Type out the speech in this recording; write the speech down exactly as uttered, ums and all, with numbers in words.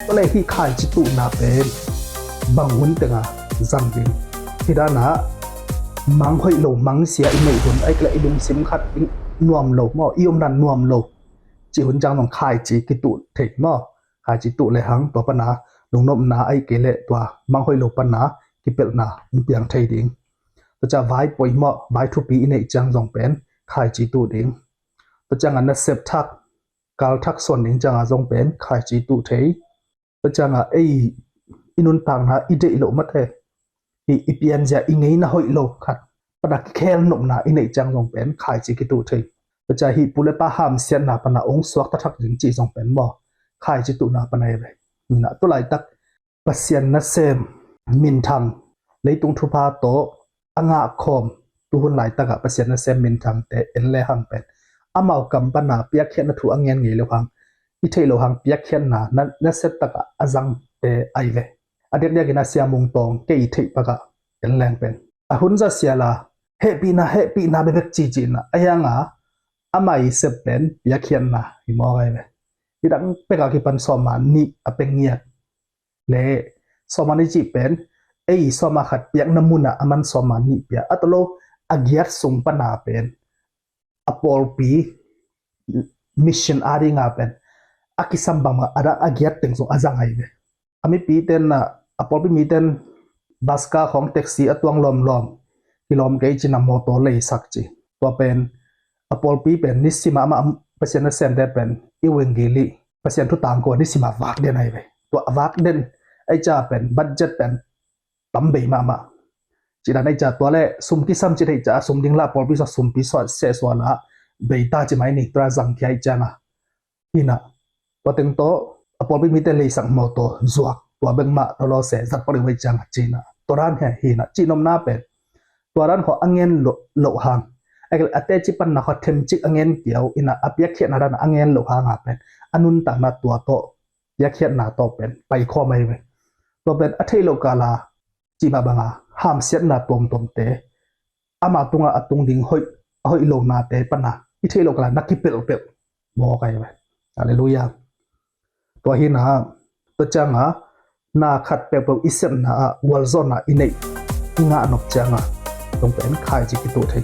Tua le hih khaici tuhna pen bang hun tenga zang ding? Hih danah mang hoih lo, mang sia i neih hun, ahih kei leh i lungsim khat i nuam lo maw, i omdan nuam lo cih hun ciang zong khaici kituh thei maw. Khaici tuh le hang tua pana lungnopna ahih kei leh tua mang hoih lo pana kipelhna hong piang thei ding. Tua ciang vai poimawh, vai thupi i neih ciang zong pen khaici tuh ding. Tua cianga nasep thak, kal thak suan ding cianga zong pen khaici tuh thei. Tua cianga ei i nuntakna i deih loh mate, hih i pianzia i ngeina hoih lo khat pana kikhel nopna i neih ciang zong pen khaici kituh thei. Tua ciang hih pu le pa hamsiatna pana hong suakta thak ding cih zong pen maw, khaici tuhna pana hi ve. Hih na tu laitak Pasian nasem minthang, leitung thupha tawh a ngahkhawm, tuhun laitakah Pasian nasem minthangte en le hang pen amau kam pana piakkhiatna thu a ngen ngei lo hang, i theih lo hang piakkhiatna na, nasep takah a zangte ahi ve. A diakdiakin a Sia Mung Tawng kei i theih pakah en leng pen a hun za siala hehpihna, hehpihna bekbek cicihna a hianga ama i sep pen piakkhiatna hi mawk ahi ve. Hih dang pekah kipan sawma nih a pia ngiat le sawma nih cih pen ei sawma khat piakna munah a man sawma nih pia a tawh lo a giat sung pana pen a pawlpi mission a dinga pen a kisam bangmah a dang a giat teng sung a zang ahi ve. A mipi ten a pawlpi miten baska khawng taxi a tuang lawmlawm kilawm kei cina mawtaw leisak ci. Tua pen a pawlpi pen nisima amah Pasian nasemte pen i wengili Pasian thu tangko nisima vak den ahi ve. Tua a vak den ahi ca pen budget pen tam bei mahmah. Ci dan ahi ca tua le sum kisam ci ahi ca sum ding lah pawlpi sa sumpi suah seh suah lah bei ta ci mai ni tua zang kia ahi cianga. Hih na tua teng tawh a pawlpi mite leisak mawtaw zuak tua bek mah tua lawse zat pawlpi ahi cianga cina. Tua dan hi hih na cihnopna pen tua dan khaw a ngen loh hang a teci panna khaw themcik a ngen kiau ina a piakkhiatna dan a ngen loh hanga pen a nuntakna tua tawh piakkhiatna tawh pen paikhawm ahi ve. Tua pen a theih loh kala cih mah banga hamsiatna tuamtuamte ama tunga a tung ding hoih, a hoih lonate pana i theih loh kala na kipelhpelh mawk ahi ve. Halleluiah. Tua hina tua cianga na khat peuhpeuh i sepna ah gualzawhna i neih i ngah nop cianga tung pen khaici kituh thei.